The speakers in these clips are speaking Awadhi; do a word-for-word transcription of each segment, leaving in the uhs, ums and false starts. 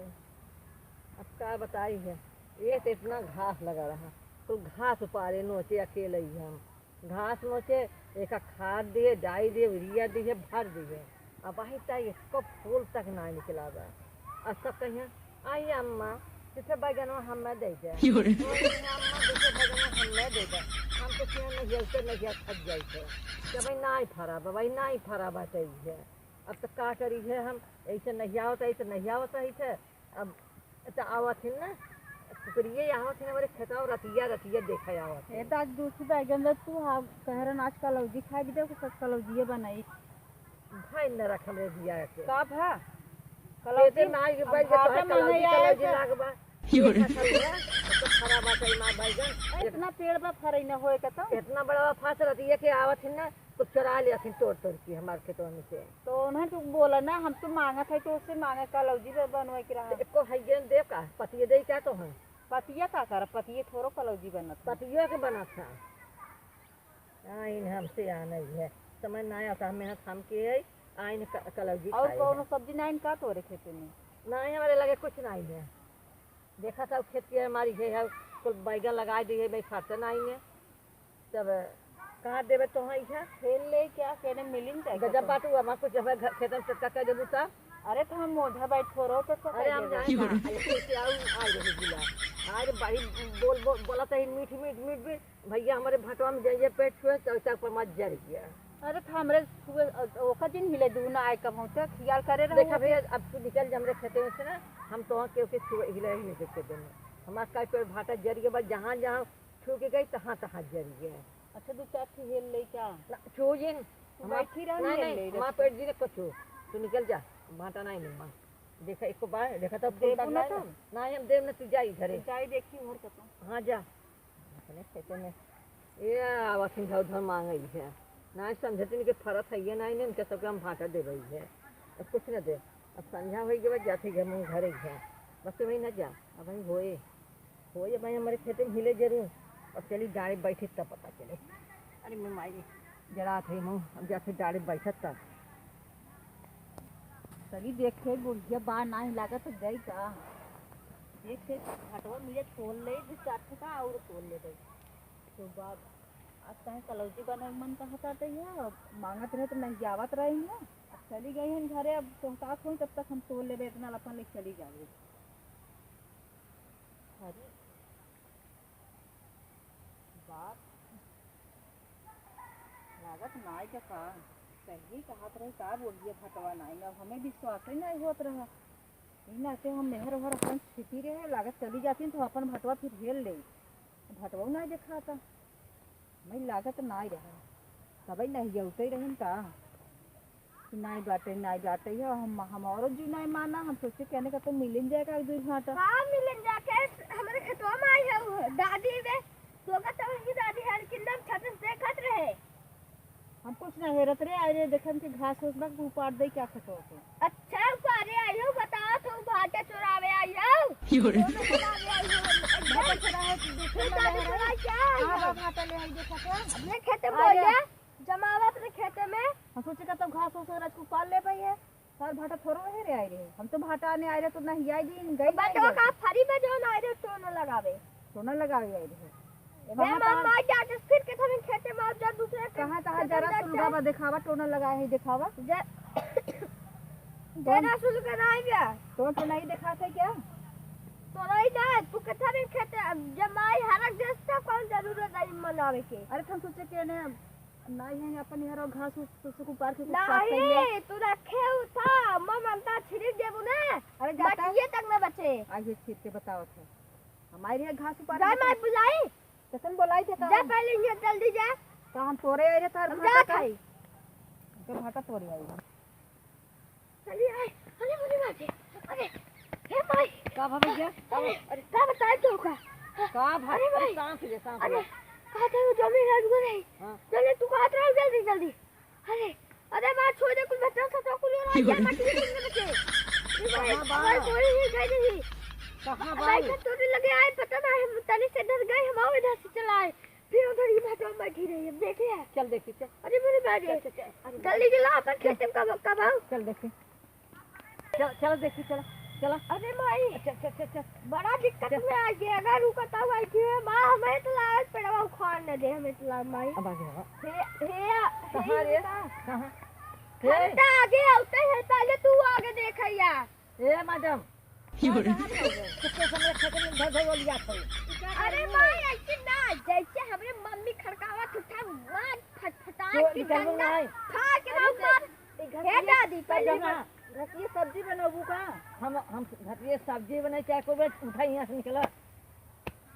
अब का बताई है, ये तो इतना घास लगा रहा, तो घास उपारे नोचे अकेले ही हम। घास नोचे, एका खाद दिए, डाई दिए, यूरिया दिए, भर दिए। अब अबहीं तक एको फूल तक ना निकला बा। अब सब कहिए, "आई अम्मा, जैसे बैगनवा हमें दे दे।" यो रे। "आई अम्मा, जैसे बैगनवा हमें दे दे।" हम तो किया नहीं, जैसे नहीं, थक जाई थे। जब भाई ना ही फरा बा, भाई ना ही फरा बा, चाहिए। अब तो का करी है हम, ऐसे नहीं आवत, ऐसे नहीं आवत रही थे। अब तो आवत है ना, कुकुरिये आवत है ना, हमारे खेतवा रतिया, रतिया देखे आवत है। ए, तो आज दूसरी बैगन रह तू, हाँ, कह रहे आज कलौजी खाए के दे, कुछ कलौजिए बनाई। भाई न रख हमरे बिया के। का भा? कलौजी, खेते में आई के हम बैठ के भाटा तोहरा में कलौजी, नहीं आए कलौजी थे। लाग बा। यो रे। ये फसल है, तो खराब बाटे माँ बैगन। ए, इतना पेड़ बा, फरई न होए के तो। इतना बड़ा बा, फास रतिया के आवत है ना, तो चोरा ले अखिन तोड़ तोड़ के हमार खेतवा में से। तो उन्हें तो बोला ना, हम तो मांगत है, तो उससे मांगे कलौजी बे बनवाए के रहा। तो एको है गेंद दे का, पतिये दे का तो हम? पतिया का करब, पतिये थोड़ो कलौजी बनत है। पतिये के बनत है। आइन हमसे आना ही है, समझ ना आता, मेहनत हम के है, आइन क-, कलौजी और खाए कौनो है। सब्जी ना आइन का तोरे खेते में? ना, हमारे लगे कुछ नहीं है। देखा था खेत के हमारी है, है, कुल बैगन लगा दी है, भाई फरते नहीं है। तब कहाँ देवे तो है इधर? खेल ले क्या, केने मिलिन जाए गजब का बात हुआ, वहाँ कुछ जब घर खेतन से टक्का देबू तब? अरे तो हम मोधा बैठ हो रहो तो सब अरे हम कह जाए देबू। ना, अरे कैसे आऊ, आ रहे बुला। अरे बड़ी बोल, बोल, बोला तो ही मीठ, मीठ, मीठ, मीठ। भैया हमारे भटवा में जाइए, पेट छुए, तो ऐसा पर मत जर गया। अरे तो हमरे छुए, ओका दिन हिले दू ना आए कब हम तो खियाल करे रहो। देखा भैया, अब तू निकल जा हमरे खेते में से ना, हम तो वहाँ केहू के छुए, हिले ही नहीं देते देने। हमार का पेड़ भाटा जर गया, बस जहाँ, जहाँ छू के गई, तहाँ, तहाँ जर गया। अच्छा, दू चार ठे हेल ले क्या? ना, छू जिन। हमार बैठी रह, नहीं, हेल नहीं, ले, हमार रख। पेट जी ने कुछ हो। तू निकल जा, भाटा नहीं लूँगा। देखा, एको बार, देखा तो फूल देबू ना ना तो? ना, हम देव ना, तू जा इधरे। जाई देखी घर कतो। हाँ, जा। अपने खेते में। ये आवत ही धर धर मांगई है। ना समझे तीन के फरत है, ये ना इनके सबके हम भाटा देबई है। अब कुछ ना दे। अब संझा होई के बाद जाते घर में घरे घर। बस वही ना जा। अब वही होए। होए भाई, हमारे खेते में हिले जरूर। अब चली डाँड़े बैठी तब पता चले। अरे मैं माई, जरा थे मुँह, अब जाके डाँड़े बैठत तब। चली देखे, बुढ़िया बा नाही लागत तो गई का? देखे, घटवा मिले तोल ले, दू चार ठे का और तोल ले गई। तो बाप, आज कहीं कलौजी बनाए मन कहत आटे है, मांगत रहे तो नहीं जावत रही है। अब चली गई हैं घरे, अब तोहतात होई, तब तक हम तोल लेबे, इतना लपन ले चली जावे। अरे बाप, लागत नाई का का, सही कहत रहे का बोलिए भटवा नाई, अब हमें विश्वास ही नहीं होत रहा। ई नाते हम मेहर ओहर अपन छिपी रहे, लागत चली जाती तो अपन भटवा फिर हेल ले, भटवा नाई देखाता। मैं लागत नाई रहा, तबे नहीं जौते रहन का। कि नाई बाटे, नाई बाटे, यो हम, हम औरत जी नाई माना, हम सोचे कहने का तो मिलिन जाएगा एक दो घंटा। हाँ, मिलिन जाके हमरे खेतवा में आई है वो दादी रे, तो का तो उनकी दादी है, लेकिन हम छत से देखत रहे। हम कुछ ना हेरत रहे, आए रहे देखन के घास ओस बा, उपाड़ दे क्या खेतवा के। अच्छा, उपाड़े आई हो, बताओ तो भाटा चुरावे आई हो। यो रे। कौन चुरावे आई हो? भाटा चुरावे, देखे तू ना भाटा रहे। चुरावे क्या आई हाँ, हो? बाप भाटा ले आई देखा था। अपने खेते में आया। बोलिए। जमावत रहे खेते में। हम सोचे का तो घास ओस रच को पाल ले पाई है। सर भाटा थोड़ो रहे रे आए रहे। हम तो भाटा आने आए रहे तो नहीं आई दिन गई बटवा नहीं का फरी में जो ना आए रहे टोना लगावे। टोना लगावे आए रहे। मैं कहाँ मामा कहाँ जा तो फिर के थोड़े खेते में जा दूसरे के कहाँ कहाँ खेते जरा में सुलगा जाए। बा देखावा, टोना लगाए है देखावा। जा-, जरा सुलगा ना आए गया। तो, तो नहीं दिखाते क्या? तो नहीं ना, तू कितना भी खेते, अब जब माई हरक देस था, कौन जरूरत है मनावे के? अरे, हम सोचे के ने नाई है, अपन यहाँ घास उस, उस, उस ऊपर के कुछ काट नहीं, ले। तू रखे हो था, मैं ममता छिड़क देबू ना, अरे जाता। बाकी ये तक ना बचे। आइए छिड़क के बतावत है। हमारे यहाँ घास ऊपर जा के मार कुछ बुलाई। कैसन बोलाई थे जा काम? पहले यहाँ जल्दी जा। तो हम तोरे आए रे तार हम भाटा जात का? हई। तो भाटा तोरे आई। चलिए, आए। अरे, मेरी माँ जी। अरे, हे माई। का भा भैया? का भा? अरे, अरे, का बताए तो का? का भा? अरे, अरे, भाई। सांस ले, सांस अरे, ले। कहा था वो जमीन है, रुको नहीं। हाँ। चलिए, तू कहा था, जल्दी, जल्दी। अरे, अरे, माँ, छोड़ दे, कुछ बच्चा सा तो कुछ और आ गया, मत ले, मत ले। ये भाई, कहाँ बा? भाई, कोई नहीं, कोई नहीं। कहाँ बा? भाई, कब तोड़ने लगे आए, पता ना, हम तनी से डर गए, हम आओ इधर से चला आए। फिर उधर ही भाटा में बैठी रही, अब देखे है। चल देखी, चल। अरे मेरे बाजे। चल, चल, चल। अरे जल्दी चला, अपन खेत में कब, कब आओ? चल देखी। चल, चल देखी, चल। चला। अरे माई, चल, चल, चल, चल। बड़ा दिक्कत चल। में आ गया। अगर रुका तो आई थी, माँ हमें तो लागत पेड़वा उखाड़ न दे, हमें तो लाग माई। अब आ गया। हे, हे, कहाँ हे, रे? कहाँ? हे? हम तो आगे होते हैं, पहले तू आगे देखा यार। ए मैडम, क्यों रे? कहाँ जाओगे? कितने समय खेत में धर धर लिया था? अरे माई, ऐसे ना, जैसे हमरे मम्मी खड़कावा ठुठा मार फटफटा तो के निकल डंडा नहीं। फाड़ के अरे मार, तो मार। ये घर हे की दादी, सब पहले जगह। घर की सब्जी बनाबू का? हम, हम घर की सब्जी बनाई, चाहे को बे उठाई यहाँ से निकला।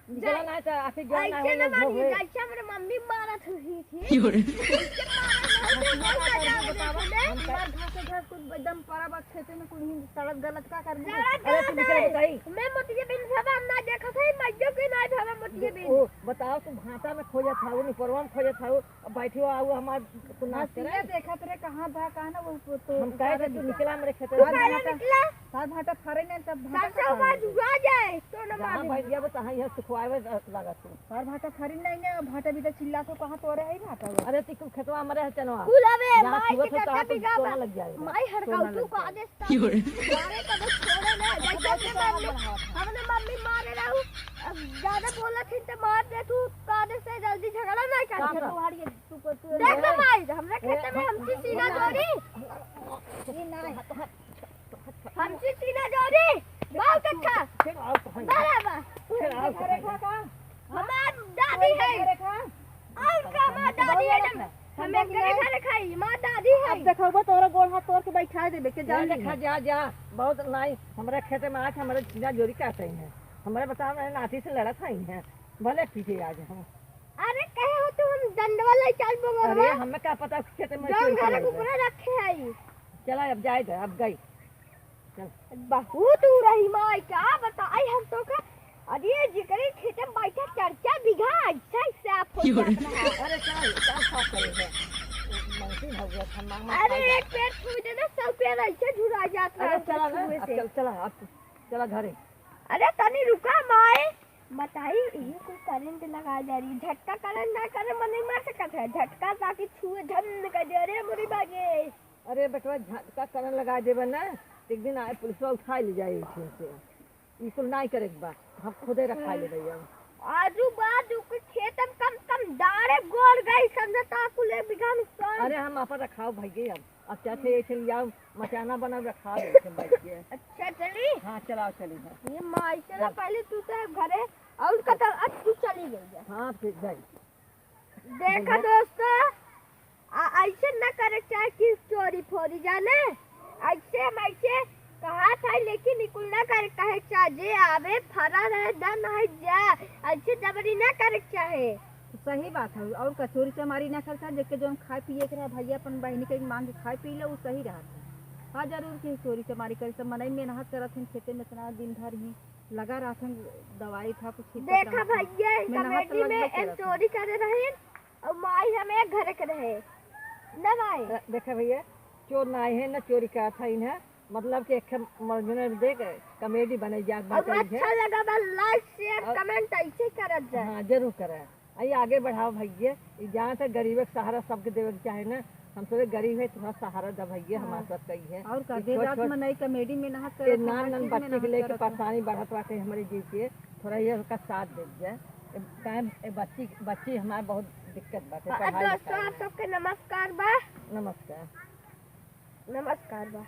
निकला जा। ना तो आखिर जो ना ऐसे हो, ना वो मारी, होए। जैसे हमरे मम्मी मारत हुई थी। क्यों रे? ऐसे मारत हुई थी, बहुत मजा आवे बतावा, देखने। हम का हमार घर से घर कुछ एकदम परा बा खेते में कुल ही सड़क गलत का कर दी। सड़क अरे तू गलत निकल है। बताई। मैं मोतिये बिन भवा ना देखत है, मइयो के ना भवा मोतिये बिन। ओ, बताओ तू भाटा में खोजत था, वो निपरवा में खोजत था, अब बैठी हो, आओ हमार कुनास करे। हसिया देखत रहे, कहाँ बा, कहाँ ना, वो तो हम कहे उतारे कि तू निकला। निकला हमरे खेते तू से। काहे ना निकला? तार भाटा फरे नहीं, तब भाटा सरसों का का खाए? जुआ जाए, तो न जहाँ मालूम। बैठ जाबो, तहाँ यह सुखवावे लागत हो। तार भाटा फरे नहीं ने, भाटा भी तो चिल्ला तो कहाँ तोरे है भाटा वो? अरे, ती कुल खेतवा हमरे है चनवा। कुल अबे, जहाँ माई छुअत के हो, तहाँ टट्टा तो बिगा तोरा बा। लग जाएगा। माई हड़काऊ तोरा तू लग का जाएगा। आदेश था। क्यों रे? मारे कबो छोड़े ना, जैसे अपने मम्मी, अपने मम्मी मारे रहू, अब ज्यादा बोलत ही तो मार दे तू, का आदेश से जल्दी झगड़ा ना कर। काम कर। तू हट ये, तू को, तू देख तो माई, हमरे खेते में हमसे सीना जोड़ी। ये ना है। हमसे सीना जोड़ी, बहुत अच्छा। फिर आओ तो है। बराबर। फिर आओ तो है। हमार दादी है। और का हमार दादी है जब हम एकरे घर खाई, हमार दादी है। अब देखो, वो तोरा गोड़ हाथ तोड़ के बैठा देबे के जान अरे ली। खा जा, जा, बहुत नाई, हमरा खेते में आज हमरा सीना जोड़ी काटे हैं। हमरा बताओ, मैं नाती से लड़त आई हैं, भले पीटे आज हम। अरे कहे हो तू हम डंडवा ले चल बोलो अरे, ना। हमें का पता खेते में जौन चोरी घर करे कुकुरा रखे है। चला, अब जाए दे, अब गई। चल। बहुत उड़ही माई, का बताई हम तो का। अरे, जेकरे खेते में बैठा चार चार बीघा, ऐसा ही साफ हो जात रहा। अरे, चल, चल, साफ करेंगे। मंगती भगवत, हम मांग मांग अरे, खाई एक पेड़ छू देना, सब पेड़ ऐसे झुरा जात रहा अरे, चला ना, छुए अब से। चल, चला, अब चला घरे। अरे, तनी रुका माई, बताई, ये कोई करंट लगा दे रही, झटका करंट ना करे, मन नहीं मार सकत है, झटका ताकि छुए झन कर दे, अरे, मोरी बागे। अरे बेटवा, झटका करंट लगा देबे ना, एक दिन आए पुलिसवा उठाए ले जाए इठिन से। ई कुल नाई करे के बा, हम खुदे रखा ले भैया। आजू बाजू के खेत में कम से कम डारे गोड़ गई, समझता कुल एक बीघा नुकसान। अरे हम आपन रखाओ भैया, अब, अब चाहे ऐसे लियाओ, मचाना बनाओ, रखा ले इठिन बैठ के। अच्छा चली। हाँ चलाओ चली, हाँ। ये माई चला चल। पहले तू तो घरे और कतल, अब तू चली गई है। हाँ फिर जाई। देखा दोस्तों, आ, ऐसे न करे चाहे कि चोरी फोरी जाने, ऐसे हम ऐसे कहा था, लेकिन निकुल न करे, कहे चाहे जे आवे फरा रहे दन है जा, ऐसे जबरी न करे चाहे। सही बात है, और का चोरी चमारी न करे चाहे, जेके जौन खाए पिए के रहे भैया अपन बहिनी के मांग के खाए पी ले, उ सही रहत है। हाँ जरूर कि चोरी चमारी करे, सब मनई मेहनत करत हैं खेते में इतना दिन भर ही लगा रहत हैं, दवाई था कुछ देखा भैया, कमेटी में चोरी करे रहे। और माई हम एक घर के रहे। ना माई। अ, देखा भैया, चोर ना आए हैं, ना चोरी का था इन्हें, मतलब कि एक मर्जने देख कमेडी बनाई जात और बाटे अच्छा है। लगा बा, लाइक, शेयर, और कमेंट ऐसे करत जा। हाँ, जरूर करें। आई आगे बढ़ाओ भैया, ई जहाँ से गरीब के सहारा सबके देवे के चाहे ना, हम सबे गरीब है, थोड़ा सहारा द भैया, हाँ। हमारे साथ कही है। और का, ई दिन छोट रात छोट में नई कमेडी में नहात ए करत, नान हर नान चीज में बच्ची के नहात लेके करत हैं। परेशानी बढ़त बाटे हमरे जी के, थोड़ा ये उसका साथ दे जाए। टाइम ए बच्ची, बच्ची हमार बहुत दिक्कत बाटे, आ, पढ़ाई दोस्तों, लिखाई आप में। सबके नमस्कार बा। नमस्कार। नमस्कार बा।